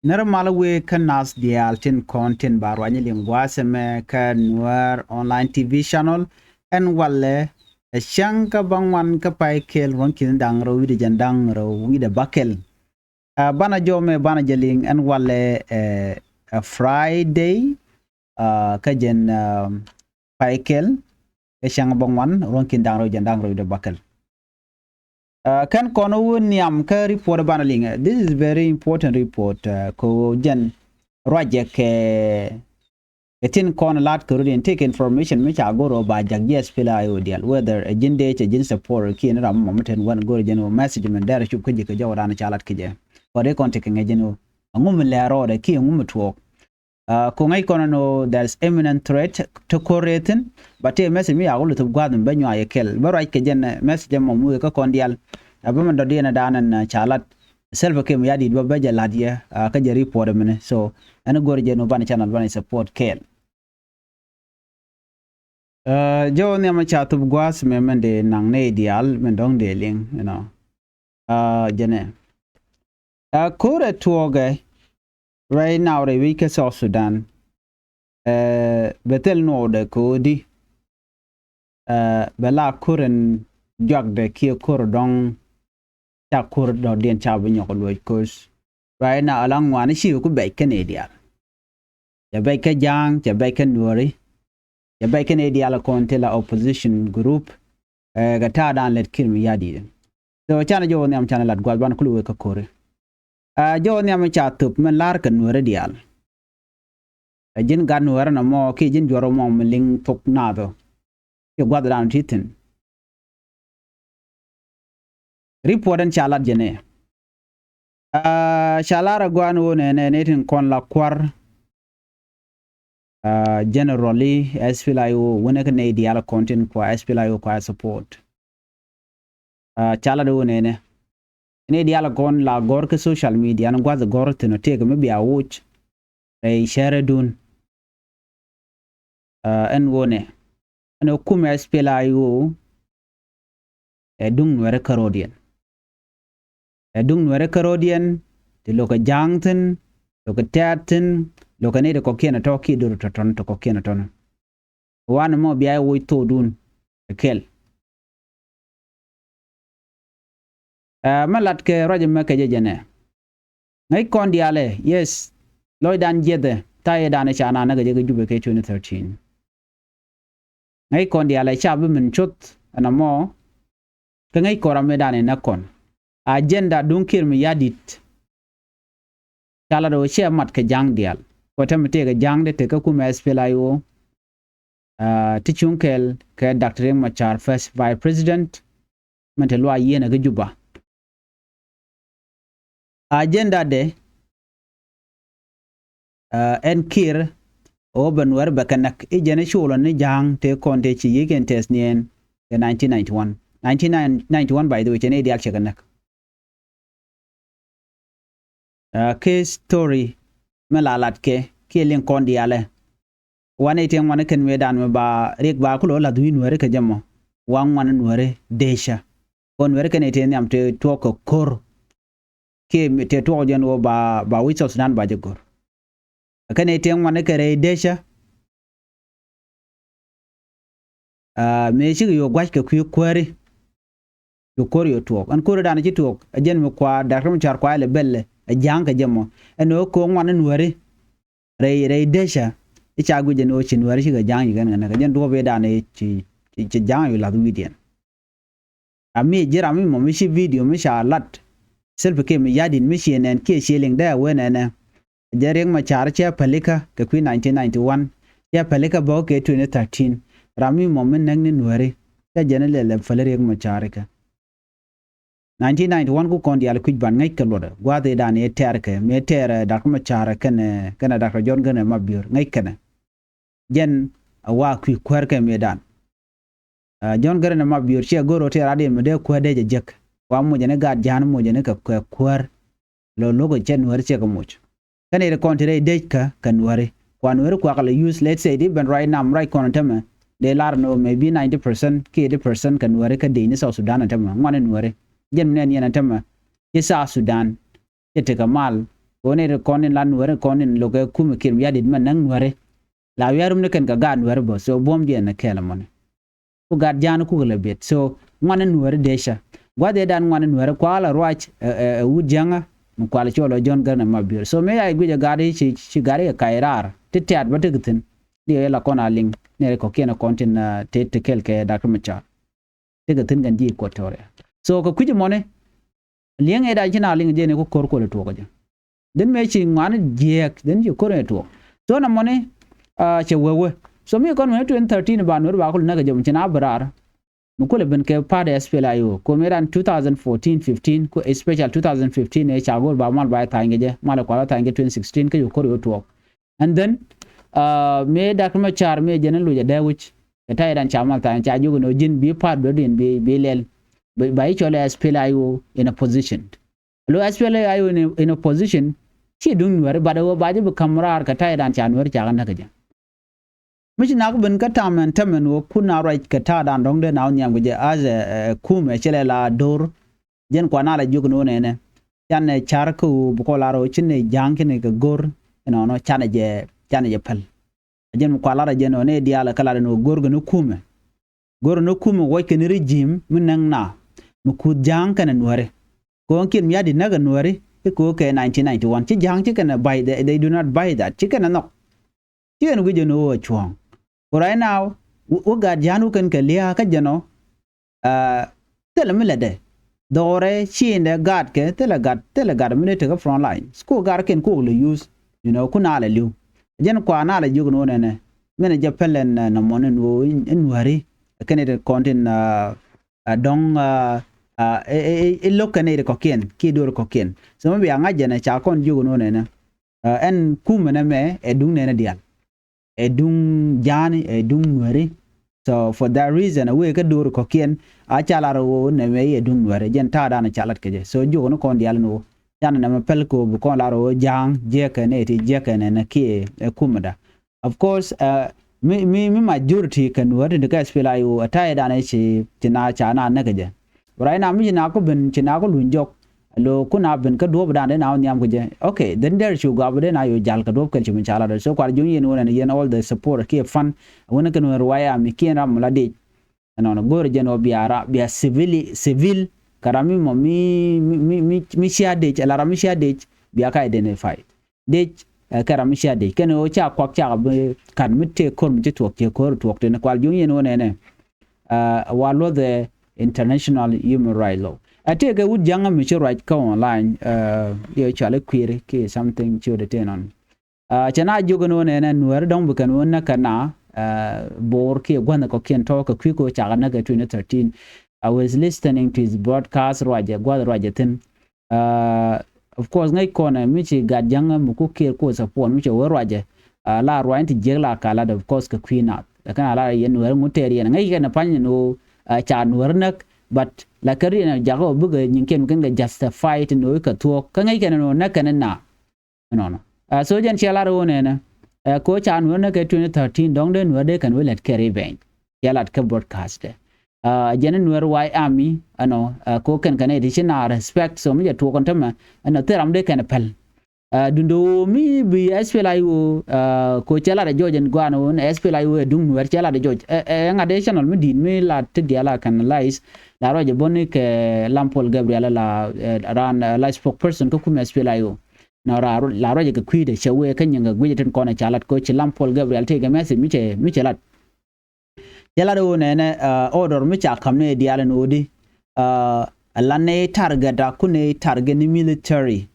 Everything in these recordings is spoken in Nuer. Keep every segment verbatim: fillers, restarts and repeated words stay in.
Nɛrɛ mal wee kä nath diaal tin kɔn tin ba ruany liŋ gua̱a̱th ɛmɛ kä Nuer Online T V channel. Ɛn walɛ ɛ cäŋ kä bäŋuan kä pay kɛl ruɔ̱n ki̱n da̱ŋ rɛw wi̱cdɛ jiɛn da̱ŋ rɛw wi̱cdɛ bäkɛl. Ɛ, banɛ jɔw mɛ banɛ jɛ liŋ ɛn walɛ ɛ, ɛ Friday, ɛ, kä jiɛn, ɛ, pay kɛl kä cäŋ bäŋuan ruɔ̱n ki̱n da̱ŋ rɛw jiɛn da̱ŋ rɛw wi̱cdɛ bäkɛl. Ɛ, kɛn kɔn wä nhiam kä report banɛ liŋ. This is very important report, ɛ, kɛ ɣöö jɛn ruacɛ kɛ kɛ tin kɔn lat kɛ rut in tëëkɛ information mi ca go̱r ɔ ba jak ji̱ S P L A I O diaal, whether ɛ ji̱n dee cɛ ji̱n support kiɛ ni ram mɔ mi ten wän go̱r jɛn ɔ message min dɛr cup kä ji̱ kɛ jɔw dan ca lat kɛ jɛ. Kɔn dee kɔn tekɛ ŋäc jɛn ɔ ɛŋu mi lɛr rɔɔdɛ kiɛ ɛŋu mi tuɔɔk. Ɛ, ku ŋäc kɔn ɛn ɔ there is imminent threat ti ko̱r rɛɛ thi̱n. Ba tëë message mi yak wä luth gua̱a̱th mi bä nyuak yɛ kɛl bä ruac kɛ jɛn, ɛ, message ɛmɔ mi wëë kä kɔn diaal. Ɛ, bä min dɔ̱diɛn ɛ dan ɛn, ɛ, ca lat. Self Kiir Mayardit bä bä jɛ la̱t yɛ, ɛ, kä jɛ report mini. So ɛn go̱r jɛ nu banɛ channel banɛ support kɛɛl. Ɛ, jɛ wä nhiam ca thup gua̱a̱th mɛ mɛn dee naŋ nɛy diaal mɛn dɔ̱ŋ dee liŋ, you know. Ɛ, jɛnɛ. Ɛ, ko̱rɛ tuɔɔkɛ right now rɛy wi̱c kä South Sudan. Ɛ, bɛ thil nuɔɔdɛ ko̱di. Ɛ, bɛ la ko̱r in juakdɛ kiɛ ko̱r dɔ̱ŋ ca ko̱r dɔ̱diɛn ca bi nyɔk luɔc ko̱c. Right now ala ŋuani ci ku bɛc kä nɛy diaal. Cɛ bɛc kä ja̱a̱ŋ, cɛ bɛc kä nuɔri. Cɛ bɛc kä nɛy diaal kɔn ti la opposition group. Ɛ, kɛ ta̱a̱ dan lɛt Kiir Mayardit. So canɛ jɔw nhiam canɛ lat gua̱th ban kul wek kä ko̱ri. Ɛ, jɔw nhiam ca thop mɛn la̱r kɛ nuɔri diaal. Ɛ ji̱n gat nuɔri nɔmɔ kiɛ ji̱n juɔr mɔ mi liŋ thok naath ɔ. Kiɛ gua̱th dan ti thi̱n. Report ɛn ca lat jɛ nɛ. Aa, ca lar a guan wä nɛ nɛ ni tin kɔn la kuar. Aa, generally, S P L A I O, wänɛ kä nɛy diaal kɔn tin kua S P L A I O kua support. Aa, ca lat wä nɛ nɛ. Nɛy diaal kɔn la gɔr kä social media ni gua̱th gɔr thin ɔ tëëk mi bia woc. Rɛy cɛrɛ dun. Aa, ɛn wä nɛ. Ɛn wä kum S P L A I O. Ɛ duŋ nuɛrɛ kärɔɔdiɛn. Ɛ duŋ nuɛrɛ kärɔɔdiɛn, ti lo̱kɛ ja̱a̱ŋ thi̱n, lo̱kɛ tɛ̈t thi̱n, lo̱kɛ nɛy ti kɔ̱kiɛn ɛ tɔ̱ kiɛ do̱r tɔ̱tɔ̱n ti kɔ̱kiɛn ɛ tɔ̱n. Wanɛ mɔ bia i̱ woc thokdun ɛ kɛl. Ɛ, mɛ latkɛ ruac ɛmɛ kɛ jɛ jɛnɛ. Ŋäc kɔn diaalɛ, yes, lɔcdan jiɛthɛ, tha̱a̱ yɛ danɛ ca naan näkɛ jɛ kɛ Jubɛ kɛ twenty thirteen. Ŋäc kɔn diaalɛ ca bi min coth ɛn ɛmɔ. Kä ŋäc kɔn ram mëë danɛ näk kɔn. Agenda duŋ Kiir Mayardit. Ca lat ɣöö cɛ mat kɛ ja̱a̱ŋ diaal. Kɔ tɛmɛ tëëkɛ ja̱a̱ŋdɛ tekä kumɛ S P L A I O. Aa, ti cuŋ kɛɛl kɛ Doctor Riek Machar, First Vice President. Min te luac yieenɛ kä Juba. Agenda dɛ, aa, ɛn Kiir ɣöö bɛ nuɛr bɛ kɛ näk i̱ jɛn i̱ culɔ ni ja̱a̱ŋ tëë kɔn tëë ci yiëëc kɛn tɛth niɛn kɛ nineteen ninety-one. Nineteen ninety-one, by the way, cɛ nɛy diaal cɛ kɛ näk. Aa, kɛ story mɛ la latkɛ kiɛ liŋ kɔn diaalɛ. Wanɛ itɛ ŋuani kɛn mëë dan mɛ ba Riek ba kulɔ lath wi̱i̱ nuɛri kɛ jɛ mɔ. Wa ŋuani nuɛri dee cä. Kɔn nuɛri kɛn itɛ nhiam tëë tuɔɔk kɛ ko̱r. Kiɛ tëë tuɔɔk jɛn wä ba, ba wi̱c South Sudan ba jɛ go̱r. Kɛn itɛ ŋuani kɛ rɛy dee cä. Aa, mëë cikɛ yo̱o̱ gua̱c kɛ kui̱ kuääri. Yo̱o̱ ko̱r yo̱o̱ tuɔɔk. Ɛn ko̱r dan ci tuɔɔk. Ɛ jɛn mi kua Doctor Machar kua ilɛ bɛl ɛ ja̱a̱ŋ kɛ jɛ mɔ. Ɛn ɣöö ko̱ ŋuan in nuääri. Rɛy, rɛy dee cä. I̱ ca guic ɛn ɣöö ci nuääri cikɛ ja̱a̱ŋ ci kɛn kɛ näk. Ɛ jɛn duɔ̱ɔ̱p i̱ dan i̱ ci, ci, ci ja̱a̱ŋ yo̱o̱ lath wi̱i̱diɛn. Ram mi ji̱ ram mi mɔ mi ci video mi ca lat. Self Kiir Mayardit mi ciɛ nɛn kiɛ ciɛ liŋ dee a wen ɛnɛ. Jɛ Riek Machar cɛ pälikä kɛ kui̱ nineteen ninety-one. Cɛ pälikä bä kɛ twenty thirteen. Ram mi mɔ mi näk ni nuääri. Cɛ jɛn ilɛ lɛ päli Riek Machar kɛ. Nineteen ninety-one ku kɔn diaal kui̱c ban ŋäc kɛ luɔtdɛ. Gua̱a̱th i̱ dan i̱ tɛɛr kɛ. Mëë tɛɛr, ɛ, Doctor Machar kɛnɛ, kɛnɛ Doctor John Garang de Mabior. Ŋäc kɛnɛ. Jɛn a wa kui̱ kuäär kɛ mëë dan. Aa, John Garang de Mabior ciɛ go̱r ɣöö tëë radiɛn mi dee kuäär dee jɛ jek. Wa mucɛ ni gaat ja̱a̱n mucɛ ni kɛ, kɛ kuäär. Lɔ lo̱k cɛ nuääri ciɛ kɛ muc. Kɛn iri kɔn ti rɛy dec kä kɛ nuääri. Kua nuääri kuak lɛ use, let's say, di ben right now, right kɔn tämɛ. Dee lar ni ɣöö maybe ninety percent kiɛ eighty percent kɛ nuääri kä dec ni South Sudan tämɛ. Ŋuan ni nuääri. Jɛn mi nɛn yɛn tämɛ. Ci South Sudan. Cɛ tekɛ mal. Kɛ ɣöö nɛy ti kɔn tin la Nuääri kɔn tin lo̱kɛ kumɛ Kiir Mayardit mɛ näk Nuääri. La wiaa rum ni kɛn kɛ gaat Nuääri bä. So buɔ̱m diɛn ni kɛɛl ɛmɔni. Ku gat ja̱a̱n kukɛ lɛ biɛt. So ŋuan ni Nuääri dee ca gua̱th ëëdan ŋuan ni Nuääri kualɛ ruac ɛ, ɛ, ɛ wut Jäŋä. Mi kualɛ cɔl ɔ John Garang Mabior. So mëë ya i̱ guic ɛ gat i̱ ci, ci gat i̱ kɛ kac raar ti tɛ̈t bä tekɛ thi̱n. Diɛ i̱ la kɔn a liŋ nɛy ti kɔ̱kiɛn ɛ kɔn tin, ah, te, te kɛl kɛ Doctor Machar. Tekɛ thi̱n kɛn ji̱ Equatoria. So kɛ kui̱c ɛmɔni, li̱eŋ ëëdan ci na liŋ jɛ ni ku ko̱r kuɔl ɛ tuɔɔk ɛ jɛ. Dhin mëë ci ŋuan jiɛɛk, dhin ci ko̱r ɛ tuɔɔk. So nɛmɔni, ah, cɛ wee wee. So mi kɔn wee twenty thirteen ba Nuääri ba kul näk ɛ jɛ mi ci na bi raar. Mi kulɛ ben kɛ part S P L A I O. Ko mëë ran two thousand fourteen fifteen, ko especial two thousand fifteen ëë ca go̱o̱r ba mal ba tha̱a̱ny kɛ jɛ, mal ɛ kual ba tha̱a̱ny kɛ twenty sixteen kä yo̱ ko̱r yo̱ tuɔɔk. And then, ah, mëë Doctor Machar mëë jɛn in luc ɛ dee wi̱c. Kɛ ta̱yɛ dan ca mal tha̱a̱ny ca jiök in ɣöö ji̱n bi part dɔ̱diɛn bi, bi lɛl. Bi, ba i̱ cɔl ɛ S P L A I O in opposition. Lo S P L A I O in, in opposition, ci duŋ Nuääri, but ɣöö ba jɛ bi ka̱m raar kɛ ta̱yɛ dan ca Nuääri ca kɛ näk kɛ jɛ. Mi ci nak ben kä ta̱a̱m ɛn tämɛn ɣöö kun a ruac kɛ ta̱a̱ dan dɔ̱ŋ dee na wä nhiam kɛ jɛ as a, a, a kumɛ cɛ lɛ la do̱r. Jɛn kuan a la jiök ni wä nɛnɛ. Canɛ car kä ɣöö bi kɔn lar ɣöö ci nɛy Ja̱a̱ŋ ci nɛy kɛ go̱r. Ɛnɔnɔ canɛ jɛ, canɛ jɛ päl. A jɛn mi kuan lar a jɛn ɣöö nɛy diaal kä lar ɛn ɣöö go̱r kɛ ni kumɛ. Go̱r ni kumɛ wuɔc kɛ ni regime mi näk na. Mi kuth Ja̱a̱ŋ kɛnɛ Nuääri. Kɛ ɣöö Kiir Mayardit näk ɛ Nuääri i̱ kɛ ɣöö kɛ nineteen ninety-one. Ci Ja̱a̱ŋ ci kɛnɛ buy, they, they do not buy that. Ci kɛnɛ nhɔk. Ci kɛn guic jɛ ni ɣöö cuɔ̱ɔ̱ŋ. Ku right now, wä, wä gat Ja̱a̱ŋ wä kɛn kɛ lia̱a̱ kä jɛn ɔ, ah, thilɛ mi lätdɛ. Dhɔrɛ ci indɛ gaatkɛ, thilɛ gat, thilɛ gat mi dee tekɛ front line. Ku gat kɛn kok lɛ use, you know, ku na lɛ li̱w. Jɛn kua na lɛ jiök ni wä nɛnɛ. Min ɛ jɛ päl ɛn, ah, nɔmɔ ni nuɔ̱ɔ̱ in, in Nuääri. Kɛn it kɔn tin, ah, ah, dɔ̱ŋ, ah, ah, ɛ, ɛ, ɛ, ɛ lo̱k kɛn it kɔ̱kiɛn, kiɛ do̱r kɔ̱kiɛn. So mi bia ŋa̱c jɛn ɛ ca kɔn jiök ni wä nɛnɛ. Ah, ɛn kumɛ nɛmɛ ɛ duŋ nɛnɛ diaal. Ɛ duŋ Ja̱a̱ŋ, ɛ duŋ Nuääri. So for that reason, a wee kä do̱r kɔ̱kiɛn, a ca lar ɣöö nɛmɛ i̱ ɛ duŋ Nuääri, jɛn ta̱a̱ dan ca lat kɛ jɛ. So jiök ni kɔn diaal ni ɣöö, canɛ nɛmɛ päl kɛ ɣöö bi kɔn lar ɣöö Ja̱a̱ŋ jiɛkɛ nɛ ti jiɛkɛ nɛ nɛ kiɛ ɛ kumɛ da. Of course, ah, mi, mi, mi majority kɛ Nuääri ti ni kɛ S P L A I O, ɛ ta̱a̱ dan ɛ ci, ci na ca na näk kɛ jɛ. Right now, mi ci na ku ben, ci na ku luny jɔk. Lo ku na ben kä duɔ̱ɔ̱p dan dee na wä nhiam kɛ jɛ. Okay, then dee cu gɔaa bä dee na yo̱ jal kɛ duɔ̱ɔ̱p kɛl ci mi ca lat. So kuar juŋ yɛn wä nɛn yɛn all the support kiɛ fund. Wä ni kɛn wä ruac a mi kiɛn ram mi la dic. Ɛnɔnɔ go̱o̱rɛ jɛn wä bia ra, bia civil, civil. Kɛ ram mi mɔ mi, mi, mi, mi, mi cia dic, ala ram mi cia dic, bia ka identify. Dec, eh, kɛ ram mi cia dec. Kɛn ɣöö ca kuak cakɛ bi kat mi tëë ko̱r mi ci tuɔɔk, ci ko̱r tuɔɔk tin kual juŋ yɛn ɣöö nɛnɛ. Eh, wa luɔth ɛ international human rights law. A tëëkɛ wut Ja̱ŋä mi ci ruac kä online, eh, yɛ cual i̱ kui̱ri kiɛ something ci wä dee tëë nɔn. Ah, cɛ na jiök ɛn ɣöö nɛnɛ Nuääri dɔ̱ŋ bi kɛn ɣöö näk kɛ na, eh, Bo̱o̱r kiɛ gua̱nh kɔ̱kiɛn tɔ̱ kɛ kui̱ kɛ ɣöö cakɛ näk kɛ twenty thirteen. I was listening to his broadcast ruacɛ, gua̱th ruacɛ thi̱n. Ah, of course, ŋäc kɔn ɛ mi ci gat Ja̱ŋä mi ku kiɛɛr kuɔth support mi cɛ wee ruacɛ. Ah, la ruacni ti jiäk la ka lat, of course, kɛ kui̱ naath. Lakin a la yɛn Nuääri ŋut tɛɛr yɛn. Ŋäc kɛn ɛ pa̱ny ni ɣöö, ah, ca Nuääri näk, but la kɛ riɛn ɛ jakä ɣöö bikɛ nyin kɛn mi kɛn kɛ justify ti ni ɣöö kɛ thuɔ̱k. Kä ŋäc kɛn ni ɣöö näk kɛn ni na. Ɛnɔnɔ. Ah, so jɛn cɛ lar ɣöö nɛnɛ. Eh, ko ca Nuääri näk kɛ twenty thirteen, dɔ̱ŋ dee Nuääri dee kɛn wee lät kɛ revenge. Cɛ lat kä broadcast dɛ. Ah, jɛn Nuääri White Army, ɛnɔ, ah, ko kɛn kɛn ɛ ti ci na respect, so mi jɛ tuɔɔk kɛn tämɛ, ɛnɔ thil ram dee kɛn päl. Ah, duundɛ ɣöö mi bi S P L A I O, ah, ko cɛ lat ɛ jɔɔc ɛn gua̱a̱n ɣöö nɛ S P L A I O ɛ duŋ Nuääri cɛ lat ɛ jɔɔc. Ɛ, ɛ, ŋa̱t ɛ channel mi di̱i̱t mi la ti diaal a kɛn live, la ruacɛ bä ni kɛ Lam Paul Gabriel la, eh, raan, eh, la spokesperson kä kumɛ S P L A I O. Nɔ ra, la ruacɛ kɛ kui̱dɛ cɛ wee kä nyiŋ kɛ guic tin kɔn ɛ ca lat ko ci Lam Paul Gabriel tëëkɛ message mi cɛ, mi cɛ lat. Cɛ lat ɣöö nɛnɛ, ah, order mi ca ka̱m ni diaal ɛn ɣöö di, ah, a la nɛ target a ku nɛ target ni military,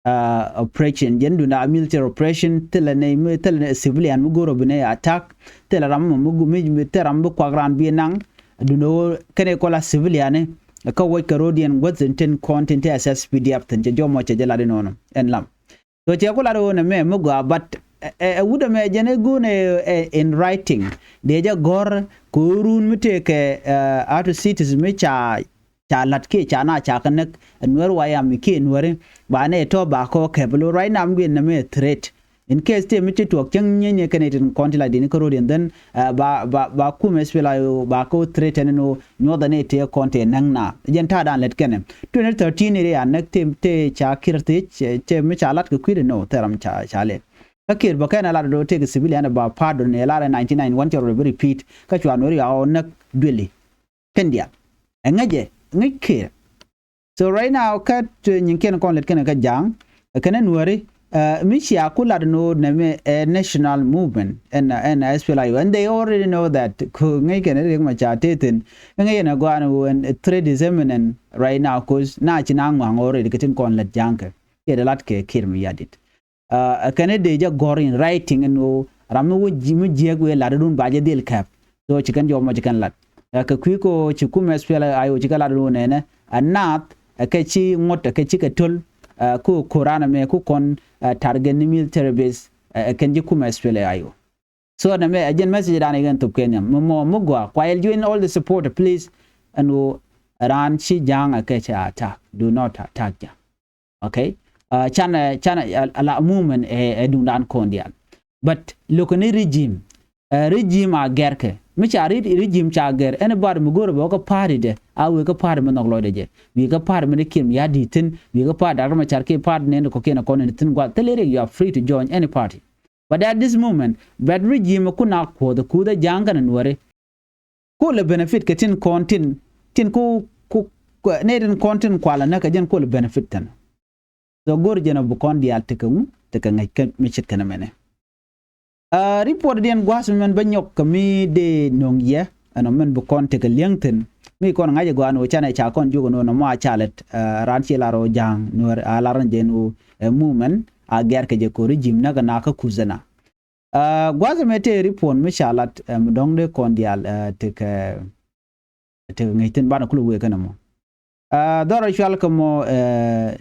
ah, operation. Jɛn dunda military operation thilɛ nɛ mi, thilɛ nɛ civilian mi go̱o̱r ɔ bi nɛ attack. Thilɛ ram mi, mi, mi, mi thilɛ ram mi bi kuak raan bi naŋ. Dunda ɣöö kɛnɛ kɔla civilian ni kä wuɔc kɛ ro̱diɛn guäth tin tin kɔn tin ti S S P D F thi̱n cɛ jɔmɔ cɛ jɛ lat inɔnɔ ɛn lam. So cɛ ku lat ɣöö nɛ mɛ mi gɔaa, but ɛ, ɛ, ɛ wut ɛmɛ jɛn ɛ go̱o̱n ɛ, ɛ, in writing. Dee jɛ gɔ̱r kɛ ɣöö run mi tëëkɛ, ɛ, atrocities mi ca, ca la̱t kiɛ ca na ca kɛ näk ɛ Nuääri White Army kiɛ Nuääri ba nɛ tɔ̱ ba kɔ kɛp lo right now mi guiɛ nɛ mɛ threat. In case tëë mi ci tuɔɔk cäŋ nyienyɛ kɛnɛ tin kɔn ti la dini kä road, and then, uh, ba, ba, ba kumɛ SPLA-IO ba kä threaten ni nyuɔth ni tëë kɔn tëë näŋ na. Jɛn ta̱a̱ dan lät kɛnɛ. Twenty thirteen iri ya näk tëë, tëë ca Kiir thiec, cɛ, cɛ mi ca lat kɛ kui̱dɛ no, thɛram ca, ca lɛ. Kä Kiir bä kɛn a lat do̱ tëë kɛ civilian ba pa̱a̱t do̱ ni lar nineteen ninety-one cɛ rɔ bi repeat. Kä cua Nuɛri a ɣɔw näk duëli. Kɛn diaal. Ɛ ŋäcɛ, ŋäc Kiir. So right now, kä, uh, nyin kiɛn kɔn lät kɛnɛ kä Ja̱a̱ŋ, uh, kɛnɛ Nuääri, uh, mi cia ku lat ni ɣöö nɛmɛ ɛ national movement, ɛn, ɛn SPLA-IO, and they already know that, ku ŋäc kɛnɛ Riek Machar tëë thi̱n, ŋäc ɛn a gɔaa ni ɣöö ɛn threat is imminent right now, 'cause na ci na ŋɔaŋ already kɛ tin kɔn lät Ja̱a̱ŋ kɛ, kiɛ dee lat kɛ Kiir Mayardit. Uh, kɛn i̱ dee jɛ gɔ̱r in writing ɛn ɣöö ram mi wä ji̱, mi jiääk wëë latdun ba jɛ dhil kɛp. So ci kɛn jɔmɔ ci kɛn lat. Uh, kɛ kui̱ kɛ ɣöö ci kumɛ SPLA-IO ci kɛ latdun nɛnɛ. A naath, uh, kɛ ci ŋuɔ̱t, uh, kɛ ci kɛ töl, uh, ku ko̱ran ɛmɛ ku kɔn, uh, target ni military base, uh, kɛn ji̱ kumɛ SPLA-IO. So nɛmɛ ɛ jɛn message dan ikɛn thop kɛ nhiam. Mi mɔ mi gɔaa, kua yɛl join all the support, please. Ɛn ɣöö raan ci Ja̱a̱ŋ ɛ kɛ cɛ attack. Do not attack Ja̱a̱ŋ. Okay? Uh, canɛ, canɛ, uh, ala movement ɛ, ɛ duŋdan kɔn diaal. But look ni regime. Uh, regime a gɛrkɛ. Mi ca re-, regime ca gɛr. Anybody mi go̱o̱rɛ bɛ wä kä party dɛ. A wëë kä party mi nhɔk lɔcdɛ jɛ. Wëë kä party mi ni Kiir Mayardit thi̱n. Wëë kä party Doctor Machar kiɛ party ni ni kɔkiɛn kɔn ni thi̱n gua̱th. Thilɛ riɛk, you are free to join any party. But at this moment, bɛt regime kun a kuɔth kuth a Ja̱a̱ŋ kɛnɛ Nuääri. Ku lɛ benefit kɛ tin kɔn tin, tin ku, ku, ku, nɛ tin kɔn tin kualɛ nɛ kɛ jɛn ku lɛ benefit thin. So go̱r jɛn a bi kɔn diaal tekɛ ŋu, tekɛ ŋäc kɛ mi ce̱tkɛ nɛmɛnɛ. Uh, report diɛn gua̱a̱th mɛn bä nyɔk kɛ mi dee nöŋ yɛ, ɛnɔ mɛn bi kɔn tekɛ li̱eŋ thin. Mi kɔn ŋa̱c ɛ gɔaa ni wä canɛ ca kɔn jiök ɛn wä nɔmɔ a ca lɛt, uh, raan ci lar wä Ja̱a̱ŋ Nuääri, a lar jɛn wä, uh, movement, a gɛr kɛ jɛ ko̱ri ji̱m näk ɛ na kä kuth ɛ na. Uh, gua̱a̱th ɛmɛ tëë report mi ca lat, uh, mi dɔ̱ŋ dee kɔn diaal, uh, tekɛ, tekɛ ŋäc thi̱n banɛ kulɛ wëë kɛn ɛmɔ. Uh, dhɔrɔ cual kɛ mɔ, uh,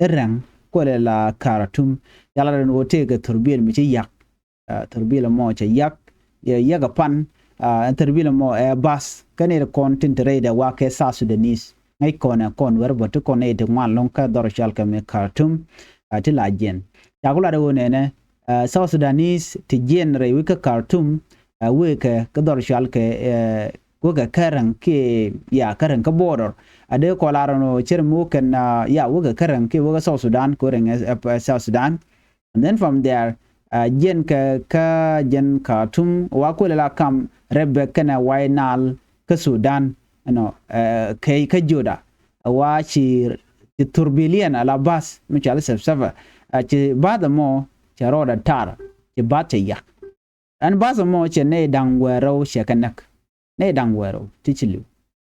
i̱ rɛŋ kuɔlɛ la Khartoum. Ca lat ɛn ɣöö tëë kɛ thurbil mi ci yak. Uh, thurbil ɛmɔ cɛ yak, yɛ yak ɛ pan, uh, ɛn thurbil ɛmɔ ɛ bus. Kä nɛy ti kɔn tin te rɛydɛ wa kɛ South Sudanese. Ŋäc kɔn ɛ kɔn wɛr bä ti kɔn nɛy ti ŋuan lɔ̱ŋ kä dhɔr cɔal kɛ mi Khartoum, a ti la jiɛn. Ca ku lat ɛ ɣöö nɛnɛ, a, South Sudanese ti jiɛn rɛy wec kä Khartoum, a, wëë kɛ kä dhɔr cɔal kɛ, ɛ, wëë kɛ kärɛŋ kiɛ, ya, kärɛŋ kä border. A dee kɔn lar ɛn ɣöö cär mi wä kɛn, a, ya, wëë kɛ kärɛŋ kiɛ wëë kɛ South Sudan, kɛ wä rɛŋ ɛ, ɛ, South Sudan. And then from there, uh, jiɛn kɛ kä jiɛn Khartoum, wa kuël la kam Rebek kɛnɛ White Nile kä Sudan, you know, uh, kɛ kä Joda. Wa ci, ci thurbiliɛn ala bus mi cɔal Sɛpsɛpɛ. Uh, ci bus ɛmɔ cɛ rɔɔdɛ tar, ci bus cɛ yak. Ɛn bus ɛmɔ cɛ nɛy da̱ŋ wäl rɛw cɛ kɛ näk. Nɛy da̱ŋ wäl rɛw ti ci li̱w.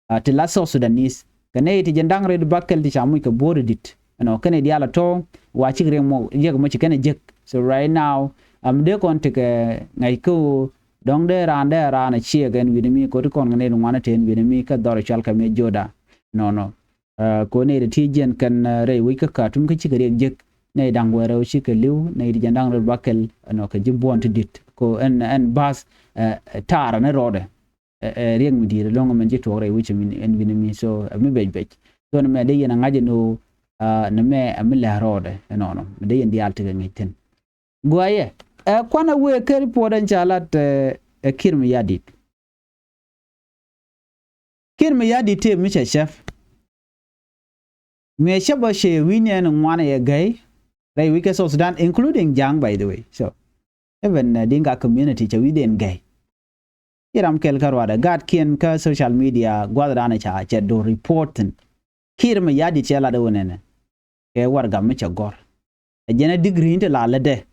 A, ti la South Sudanese. Kɛ nɛy ti jɛn da̱ŋ rɛw bäkɛl ti ca muc kɛ bo̱o̱r i̱ di̱t. Ɛnɔ kɛnɛ diaal a tɔ̱ wa cik riɛk mɔ, riɛk mɔ ci kɛnɛ jek. So right now, am dee kɔn tekɛ ŋäc kä ɣöö dɔ̱ŋ dee raan dee raan a ciɛ kɛn wi̱ni mi kɛ ti kɔn kɛ nɛy ti ŋuan a te ɛn wi̱ni mi kä dhɔr cɔal kɛ mi Joda. Nɔnɔ. Ɛ, kɛ ɣöö nɛy ti ti jiɛn kɛn, ɛ, rɛy wec kä Khartoum kä cikɛ riɛk jek. Nɛy da̱ŋ wäl rɛw cikɛ li̱w, nɛy ti jɛn da̱ŋ rɛw bäkɛl, ɛnɔ kɛ ji̱ buɔ̱n ti di̱t. Kɛ ɣöö ɛn, ɛn bus, ɛ, ɛ, taarä ni rɔɔdɛ. Ɛ, ɛ, riɛk mi di̱i̱t ɛlɔ̱ŋ ɛmɛn ji̱ tuɔɔk rɛy wec ɛmɛn, ɛn wi̱ni mi. So, ɛ, mi bec bec. So, nɛmɛ dee yɛn a ŋa̱c ɛn ɣöö, ɛ, nɛmɛ ɛ mi lɛ̱k rɔɔdɛ, ɛnɔnɔ. Mi dee yɛn diaal tekɛ ŋäc thi̱n. Guayɛ, ɛ, kuanɛ wëë kä report ɛn ca lat, ɛ, ɛ Kiir Mayardit. Kiir Mayardit tëë mi cɛ cäp. Mi cäp ɔ cɛ wi̱i̱ni ɛn ŋuan ɛ gäy rɛy wec kä South Sudan, including Ja̱a̱ŋ, by the way. So, even, uh, Dinka community cɛ wi̱i̱dɛ ɛn gäy. Ci ram kɛl kä ruaadɛ, gaatkiɛn kä social media, gua̱thdan ca cɛ do̱r report thi̱n. Kiir Mayardit cɛ lat ɛ wä nɛnɛ. Kɛ warɛgak mi cɛ gɔ̱r. Ɛ jɛn ɛ degree in te la lätdɛ.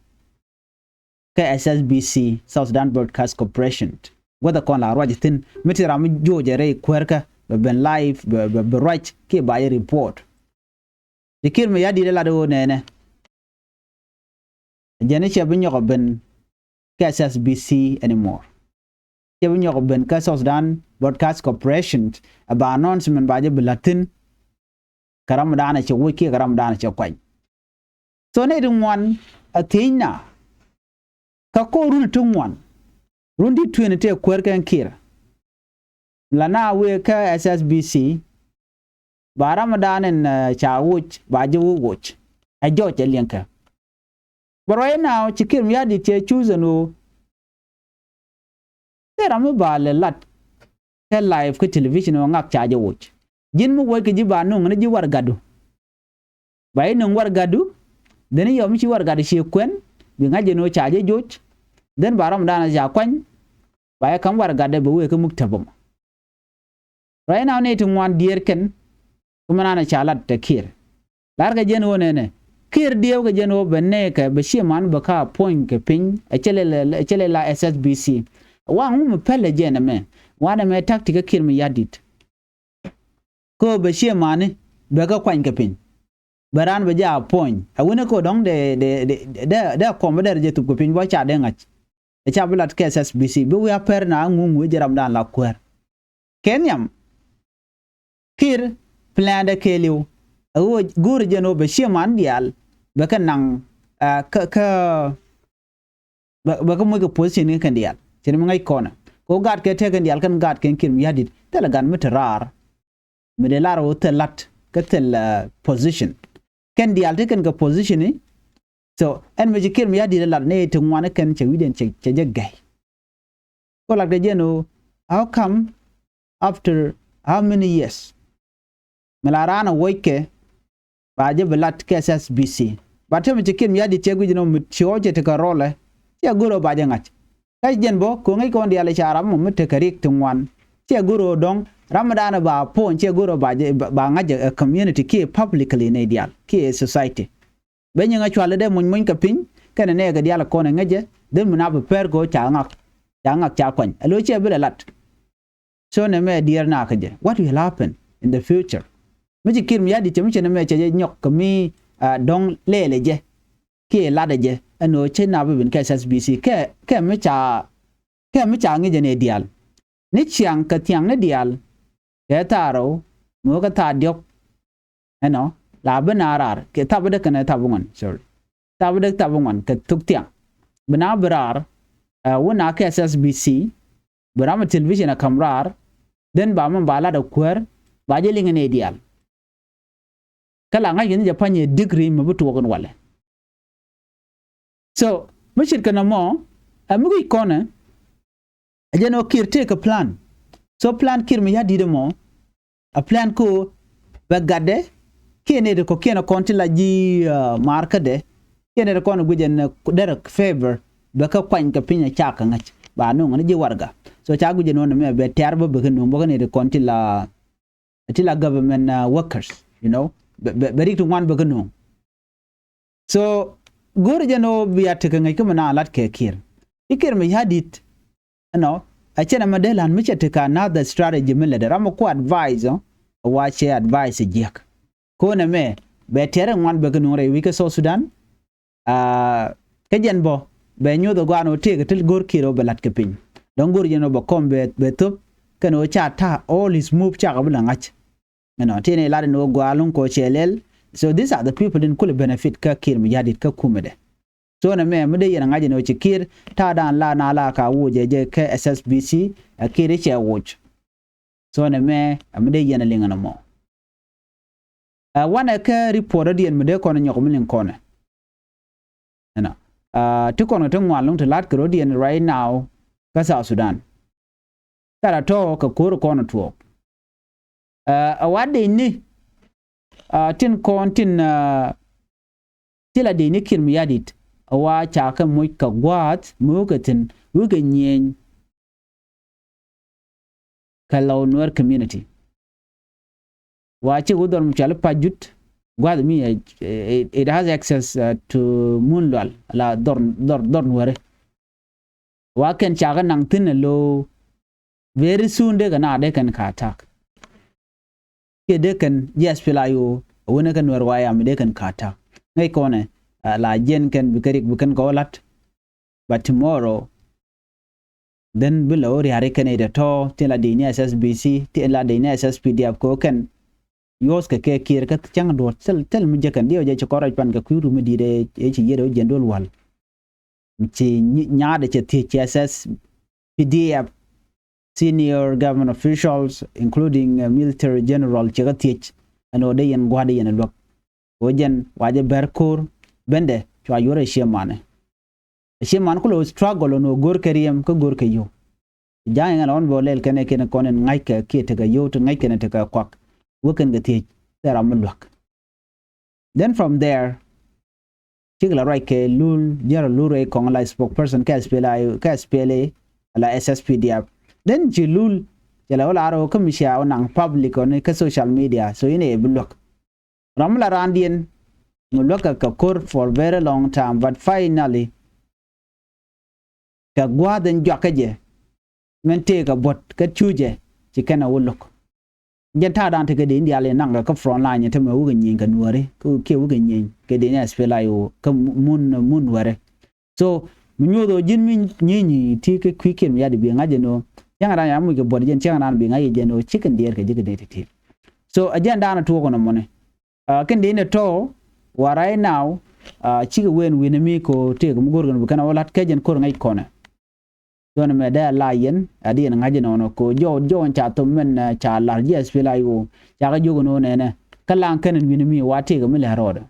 Kä S S B C, South Sudan Broadcast Corporation. Guäth ɛ kɔn la ruac thi̱n. Mi ti ram mi juɔc ɛ rɛy kuäärkä, bɛ ben live, bɛ, bɛ, bɛ ruac, kiɛ ba jɛ report. Ti Kiir Mayardit ɛ lat ɛ ɣöö nɛnɛ. Jɛn i̱ cɛ bi nyɔk ɛ ben kä S S B C anymore. Cɛ bi nyɔk ɛ ben kä South Sudan Broadcast Corporation. Ɛ ba announcement ba jɛ bi la̱t thi̱n. Kä ram dan ɛ cɛ woc kiɛ kä ram dan ɛ cɛ kuany. So nɛy ti ŋuan ɛ thiecna. Kä ko̱r run ti ŋuan. Run ti tueni tëë kuäär kɛn Kiir. La na wëë kä S S B C. Ba ram dan ɛn, ɛ, ca woc, ba jɛ woc woc. Ɛ jɔc ɛ liɛŋkɛ. But right now ci Kiir Mayardit cɛ chosen ɣöö thil ram mi ba lɛ lat kɛ live kä television ɣöö ŋak ca jɛ woc. Ji̱n mi woc kɛ ji̱ ba nöŋ ni ji̱ warɛgadu. Ba ji̱ nöŋ warɛgadu. Then yɔ mi ci warɛgadu ci kuɛn bi ŋa̱c jɛ ni ɣöö ca jɛ joc. Then ba ram dan ca kuany. Ba jɛ ka̱m warɛgadɛ bɛ wee kä muktab ɛmɔ. Right now nɛy ti ŋuan diɛɛr kɛn kä mi naan ca lat ɛ Kiir. Lar kɛ jɛn ɣöö nɛnɛ Kiir diɛw kɛ jɛn ɣöö bɛ nɛɛkɛ bɛ ciɛ man bɛ ka puɔ̱ny kɛ piny. Ɛ cɛ lɛ la S S B C. Waŋ mi päl ɛ jɛn ɛmɛ wanɛ mɛ tactic kä Kiir Mayardit. Kä bɛ ciɛ mani bɛ kä kuany kɛ piny. Bɛ raan bɛ jɛ a puɔ̱ny ɛ wi̱ni kä dɔ̱ŋ dee dee dee dee kuɔm bɛ dee rɛ jɛ thup kɛ piny bä ca dee ŋa̱c. Ɛ ca bi lat kɛ S S B C bi wi̱i̱ a pɛr na ŋuŋ wi̱i̱ jɛ ram dan la kuäär. Kɛ nhiam Kiir plan dɛ kɛɛliw ɛ ɣöö go̱o̱ri jɛn ɣöö bɛ ciɛ man diaal bɛ kɛ naŋ kä kä bɛ kä muc kɛ position kɛ kɛn diaal. Cin mi ŋäc kɔnɛ kɛ ɣöö gaat kɛ tɛk kɛn diaal kɛn gaat kɛn Kiir Mayardit thilɛ gat mi te raar. Mi dee lar ɣöö thil lat kä thil position kɛn diaal te kɛn kɛ position i̱. So ɛn mi ci Kiir Mayardit lat ni ti ŋuan kɛn cɛ wi̱diɛn cɛ jɛ gɛy. Ko lat kɛ jɛn ɣöö how come after how many years mi la raan a wockɛ ba jɛ bi lat kɛ S S B C. Ba tëë mi ci Kiir Mayardit cɛ guic ni mi ci ɣɔw cɛ tekɛ rɔlɛ cɛ go̱r ɣöö ba jɛ ŋa̱c. Kä jɛn bä ko̱ ŋäc kɔn diaal ca ram mi tekɛ rik ti ŋuan cɛ go̱r ɣöö dɔ̱ŋ ram mi daanɛ ba puɔ̱ny cɛ go̱r ɣöö ba jɛ ba ŋa̱c ɛ community kiɛ publicly ni diaal kiɛ society. Bɛ nyiŋ a cual dee muny muny kɛ piny kɛnɛ nɛɛkɛ diaal kɔn ɛ ŋäcɛ dee mi na bi pɛr kɛ ɣöö ca ŋak ca ŋak ca kuany ɛ lo̱c cɛ bi lɛ lat. So nɛ mɛ diɛɛr nakä jɛ what will happen in the future? Mi ci Kiir Mayardit cɛ mi cɛ nɛ mɛ cɛ jɛ nyɔk kɛ mi dɔ̱ŋ lɛɛlɛ jɛ kiɛ latdɛ jɛ ɛn ɣöö cɛ na bi bin kɛ S S B C kɛ kɛ mi ca kɛ mi ca ŋi̱cɛ ni diaal. Ni ciaŋ kɛ thiaŋ ni diaal kɛ thaar rɛw mi wä kɛ thaar diɔ̱k. Ɛnɔ la bi na raar kɛ thap däk kɛnɛ thap ŋuan sorry. Thap däk thap ŋuan kɛ thuk thiaŋ bi na bi raar. Wä na kɛ S S B C bi ram mi television a ka̱m raar. Then ba mɛ ba lat a kuäär ba jɛ liŋ ni diaal. Kä la ŋa̱c kɛ ni jɛ pa̱ny ɛ degree mi bi tuɔɔk in walɛ. So mi ce̱tkɛ nɔmɔ ɛ mi guic kɔnɛ. Ɛ jɛn ɔ Kiir tëëkɛ plan. So plan Kiir Mayardit ɛmɔ a plan ko bɛ gatdɛ kiɛ nɛy ti kɔ̱kiɛn kɔn ti la ji̱ maar kädɛ kiɛ nɛy ti kɔn guic ɛn derɛ favor bɛ kä kuany kɛ piny ɛ cak kɛ ŋäc ba no̱o̱ŋ ni ji̱ warɛga. So ca guic ɛn ɣän ɛmɛ bɛ tɛ̈r bä bɛ kä no̱o̱ŋ bä kä nɛy ti kɔn ti la ti la government workers you know. Bɛ rik ti ŋuan bɛ kä no̱o̱ŋ. So go̱o̱ri jɛn ɣöö bia tekɛ ŋäc kä mi na lat kɛ Kiir i̱ Kiir Mayardit. Ɛnɔ a cɛn ɛmɛ dee la̱t mi cɛ tekɛ another strategy mi lätdɛ ram mi ku advice ɔ wa cɛ advice jiäk. Ko̱n ɛmɛ bɛ tɛ̈r in ŋuan bɛ kä nuŋ rɛy wi̱c kä South Sudan. Kä jɛn bä bɛ nyoth ɛ gɔaa ni ɣöö tëëkɛ ti go̱r Kiir ɣöö bɛ la̱t kɛ piny. Dɔ̱ŋ go̱r jɛn ɣöö bɛ kɔm bɛ thöp kɛn ɣöö ca ta̱a̱ all his move cakɛ bi la ŋa̱c. Ɛnɔ ti ni lat ni ɣöö gɔaa luŋ kɛ ɣöö cɛ lɛl. So these are the people in kulɛ benefit kä Kiir Mayardit kä kumɛdɛ. So nɛ mɛ mi dee yɛn ɛ ŋa̱c ni ɣöö ci Kiir ta̱a̱ da̱a̱n la na la ka woc ɛ jɛ kä S S B C ɛ Kiir i̱ cɛ woc. So nɛ mɛ ɛ mi dee yɛn ɛ liŋ ɛn ɛmɔ. Ɛ wanɛ kä report rɔ̱diɛn mi dee kɔn nyɔk mi liŋ kɔnɛ. Ɛnɔ ti kɔn kɛ ti ŋuan luŋ ti la̱t kɛ rɔ̱diɛn right now kä South Sudan. Kä la tɔ̱ kɛ ko̱r kɔn tuɔɔk. Ɛ wa dee ni tin kɔn tin ti la dee ni Kiir Mayardit ɛ wa ca kɛ moc kɛ gua̱a̱th mi wä kɛ thi̱n wä kɛ nyieny. Kä la wä Nuer community wa ci wä dhɔr mi cɔal i̱ Pajut gua̱th mi it has access to Mun Lual la dhɔr dhɔr dhɔr Nueri. Wa kɛn ca kɛ naŋ thi̱n ɛ lo̱o̱ very soon dee kɛ na dee kɛn ka attack. Kiɛ dee kɛn ji̱ S P L A I O ɛ wänɛ kɛ Nuer wa yam dee kɛn ka attack. Ŋäc kɔnɛ la jiɛn kɛn bi kɛ rik bi kɛn kɛ wä la̱t. But tomorrow then bi la wä riari kɛn itɛ tɔ̱ tin la dec ni S S B C tin la dec ni S S P D F kɛ wä kɛn. Yuɔth kɛ kɛ Kiir kä cäŋ duɔ̱ɔ̱r thil thil mi jɛ kɛn diɛ wä jɛ ci kɔn rɔc pan kɛ kui̱ rum mi di̱i̱t ɛ ci yiet wä jiɛn duɔl wal. Ci nyaatdɛ cɛ thiec ci S S P D F senior government officials including military general ci kɛ thiec. Ɛn ɣöö dee yɛn gua̱a̱r dee yɛn luäk. Ɣöö jɛn wa jɛ bɛr ko̱r bendɛ cua yuɔr ɛ ciɛ manɛ. Ɛ ciɛ man ku lo struggle ɔn ɣöö go̱r kɛ riɛm kä go̱r kɛ yio̱w. Ja̱a̱ŋ ɛŋɛ la ɣän bɛ ɔ lɛl kɛn ɛ kɛn kɔn in ŋa̱ckɛ kiɛ tekɛ yio̱w ti ŋa̱ckɛ ni tekɛ kuak. Wä kɛn kɛ thiec thil ram mi luäk. Then from there, cikɛ la ruac kɛ Lul, General Lul Ruai Koang la spokesperson kɛ S P L A, kɛ S P L A la S S P D F. Then ci Lul cɛ la wä la rɔ kä mi cia wä naŋ public ɔni kä social media, so in ɛ bi luäk. Ram mi la raandiɛn mi luäk kɛ kɛ ko̱r for very long time, but finally kɛ gua̱a̱th in juakä jɛ min tëëkɛ buɔ̱t kä cucɛ ci kɛn a wä lo̱k. Jɛn ta̱a̱dan tekɛ dee in diaal in naŋkɛ kä front line in te mɛ wikɛ nyieny kɛ nuääri kiɛ wikɛ nyieny kɛ dee in S P L A I O kä mun, mun nuääri. So mi nyuɔth ɣöö ji̱n mi nyieny ti kä kui̱ kiɛn mi ya̱t bi ŋa̱c jɛn ɣöö cäŋ ran ya muc kɛ buɔ̱t jɛn cäŋ ran bi ŋa̱c jɛ jɛn ɣöö cikɛn diɛɛr kɛ ji̱ kɛ dee ti ti. So a jɛn da̱a̱n a tuɔɔk kɔn ɛmɔni. Aa, kɛn dee ni tɔ̱ wa right now, aa, cikɛ wen wi̱n mi ko tëëk mi go̱r kɛn bi kɛn a wä la̱t kɛ jɛn ko̱r ŋäc kɔnɛ. Jɔn mɛ dee a la yɛn a di yɛn ŋa̱c inɔnɔ ko jɔw jɔw in ca thom mɛn, aa, ca la̱r ji̱ S P L A I O ca kɛ jiök inɔ nɛnɛ. Kä laŋ kɛn in wi̱n mi wa tëëk mi lɛ rɔɔdɛ.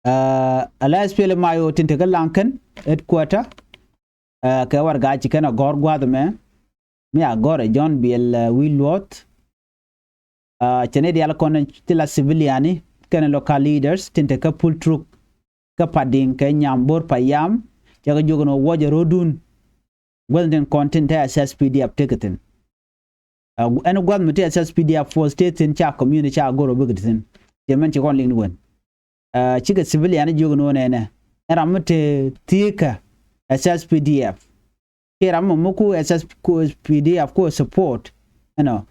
Aa, a la S P L A I O tin te kä laŋ kɛn headquarter, aa, kɛ warɛgak ci kɛn a gɔ̱r gua̱a̱th ɛmɛ. Mi a gɔ̱r ɛ John Biel, aa, Wi̱i̱ Luɔ̱th. Aa, cɛ ni diaal kɔn ti la civilian ni kɛn local leaders tin te kä Pultruk kä Padiŋ kɛ Nyambor Payam. Cɛ kɛ jiök ni wä jɛ ro̱dun gua̱th tin kɔn tin te S S P D F tekɛ thi̱n. Aa, ɛn gua̱th mi te S S P D F force te thi̱n ca community ca go̱r ɔ bikɛ ti thi̱n. Cɛ mɛn ci kɔn liŋ ni wen. Aa, cikɛ civilian jiök ni wä nɛnɛ ɛn ram mi te thieekä S S P D F. Kiɛ ram mɔ mi ku S S P D F ku support ɛnɔ.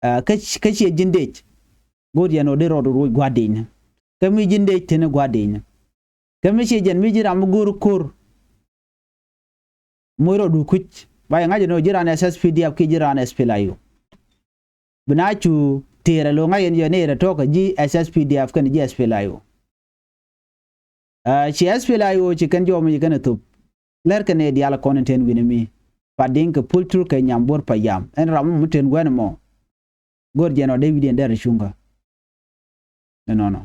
Aa, kä, kä ciɛ ji̱n dec. Go̱o̱r yɛn ɔ dee rɔɔd ruɔc gua̱di̱ny ni. Kä mi ji̱n dec teni gua̱di̱ny ni. Kä mi ciɛ jɛn mi ji̱ ram mi go̱o̱r ko̱r. Moc rɔɔdu kuc ba yɛ ŋa̱c ɛn ɣöö ji̱ raan S S P D F kiɛ ji̱ raan S P L A I O. Bi na cu tëërɛ lo̱ ŋa̱c ɛn jɛ ni rɛ tɔ̱kä ji̱ S S P D F kɛn ji̱ S P L A I O. Aa, ci S P L A I O ci kɛn jɔw mi ci kɛn ɛ thop. Lɛr kɛn ɛ diaal kɔn in ten wi̱n mi. Padiŋ kɛ Pultruk kɛ Nyambor Payam ɛn ram mi ten guɛn mɔ. Go̱r jɛn ɔ dee wi̱diɛn dɛr cuŋkä. Ɛnɔnɔ.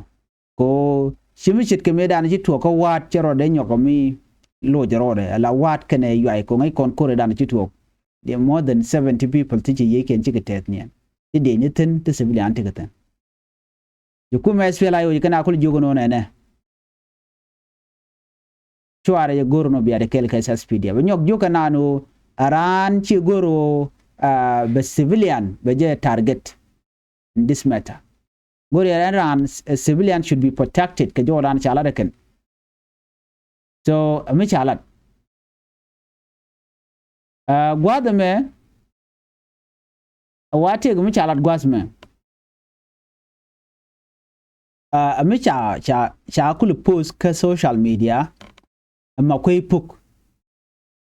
Ko ci mi ce̱tkɛ mëëdan ci tuɔɔk kä wa̱a̱t cɛ rɔɔdɛ nyɔk mi loc rɔɔdɛ ala wa̱a̱t kɛnɛ yuay ko ŋäc kɔn ko̱rɛ dan ci tuɔɔk. Dee more than seventy people ti ci yiëëkiɛn cikɛ tɛth niɛn. Ti dee ni thi̱n ti civilian tikɛ thi̱n. Ci kumɛ S P L A I O ci kɛn a kul jiök ɛn ɣöö nɛnɛ. Cuarɛ jɛ go̱r nɔ bia dee kɛl kɛ S S P D F. Bɛ nyɔk jiök kɛ naan ɣöö a raan ci go̱r ɣöö, aa, bɛ civilian bɛ jɛ target in this matter. Go̱r yɛ ɛn raan, aa, civilian should be protected kɛ jɔɔdan ca lat ɛ kɛn. So mi ca lat. Aa, gua̱a̱th ɛmɛ a wa tëëk mi ca lat gua̱a̱th ɛmɛ. Aa, mi ca, ca, ca kul post kä social media. Ɛ Makuei Puk.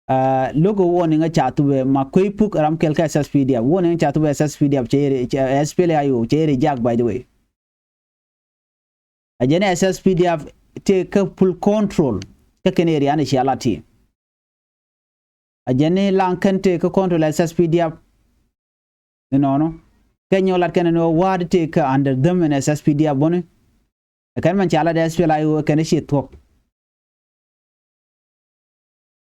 Aa, lo̱k ɛ warning ɛ ca thupɛ Makuei Puk ram kɛl kä S S P D F. Warning ɛ ca thupɛ S S P D F cɛ, cɛ S P L A I O cɛ reject by the way. A jɛn S S P D F tëë kä full control kä kɛn area ni cia lat ti. A jɛn ni laŋ kɛn tëë kä control S S P D F. Ni nɔnɔ kɛ nyɔk lat kɛn ni wä wa̱a̱t tëë kä under them in S S P D F bɔni. Ɛ kɛn mɛn cia lat S P L A I O ɛ kɛn ci thuɔ̱k.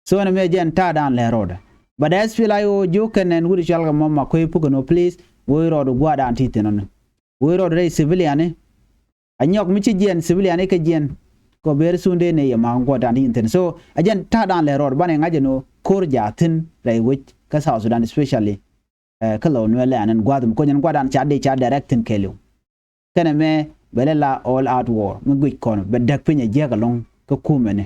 So ɛn mɛ jɛn ta̱a̱ dan lɛ rɔɔdɛ. But S P L A I O jiök kɛn ɛn wut cual kɛ mɔ Makuei Puk ɛn ɔ please. Woi rɔɔdu gua̱a̱r dan ti thi̱n ɔni. Woi rɔɔdu rɛy civilian ni. A nyɔk mi ci jiɛn civilian ni kɛ jiɛn. Kɔ very soon dee ni yɛ ma gua̱a̱r dan ti thi̱n. So a jɛn ta̱a̱ dan lɛ rɔɔdɛ banɛ ŋa̱c ɛn ɔ ko̱r ja̱ thi̱n rɛy wec kä South Sudan especially. Ɛ, kä lɔ nuɛ lɛ anɛn gua̱a̱th mi ko̱nyɛn gua̱a̱r dan ca dee ca direct thi̱n kɛɛliw. Kɛnɛ mɛ bɛ lɛ la all out war mi guic kɔn bɛ däk piny ɛ jiäk ɛlɔ̱ŋ kä kumɛni.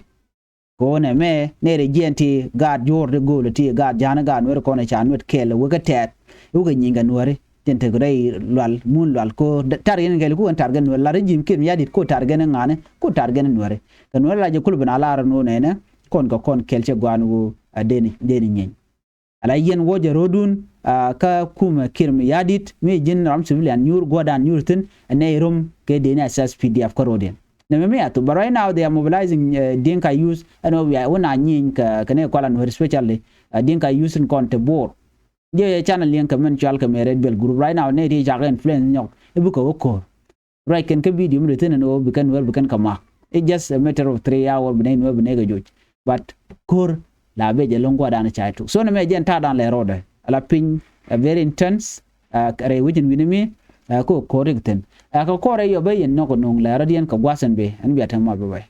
Kɛ ɣöö nɛ mɛ nɛy rɛ jiɛn ti gaat juɔ̱ɔ̱r ti gööl ti gaat ja̱a̱n gaat nuɛri kɔn ɛ ca nuɛt kɛɛl ɛ wekɛ tɛɛt. Wekɛ nyieny kɛ nuɛri tin te rɛy lual mun lual ko tar yɛn kɛɛl ku kɛn tar kɛn nuɛri la rɛ ji̱m kiɛn mi ya̱ di̱t ko tar kɛn ŋa̱ni ko tar kɛn nuɛri. Kɛ nuɛri la jɛ kul ben a lar ɛn ɣöö nɛnɛ kɔn kɛ kɔn kɛɛl cɛ gua̱a̱n ɣöö a deni deni nyieny. Ala yɛn wä jɛ ro̱dun, aa, kä kumɛ Kiir mi ya̱di̱t mi ji̱n ram civilian nyuur guɔ̱dan nyuur thi̱n, ɛ nɛy rom kɛ dee ni S S P D F kä ro̱diɛn. Nɛmɛ mi a thop, but right now they are mobilizing, eh, Dinka youth, ɛn ɣöö wiaa wä na nyieny kɛ, kɛ nɛy kuala Nuer especially, eh, Dinka youth in kɔn te Bor. Jɛ yɛ channel liɛŋ kɛ mɛn cual kɛ mɛ Red Belt group. Right now nɛy ti cakɛ influence nyɔk i̱ bikɛ wä ko̱r. Ruac kɛn kä video mi dee thi̱n ɛn ɣöö bi kɛn Nuer bi kɛn kɛ mak. It's just a matter of three hour bi nɛy nuɛ bi nɛy kɛ joc. But ko̱r la bɛ jɛ lo̱ŋ gua̱dan ca tuk. So nɛ mɛ jɛn ta̱a̱ dan lɛ rɔɔdɛ ala piny a very intense. Rɛy wecin wi̱ni mi ko ko̱r rik thi̱n. Ɛ kɛ kɔrɛ yɔ bä yɛn nhɔk nuŋ lɛ rɔ̱diɛn kɛ gua̱th ɛn bi ɛn bia te ma bi wɛ.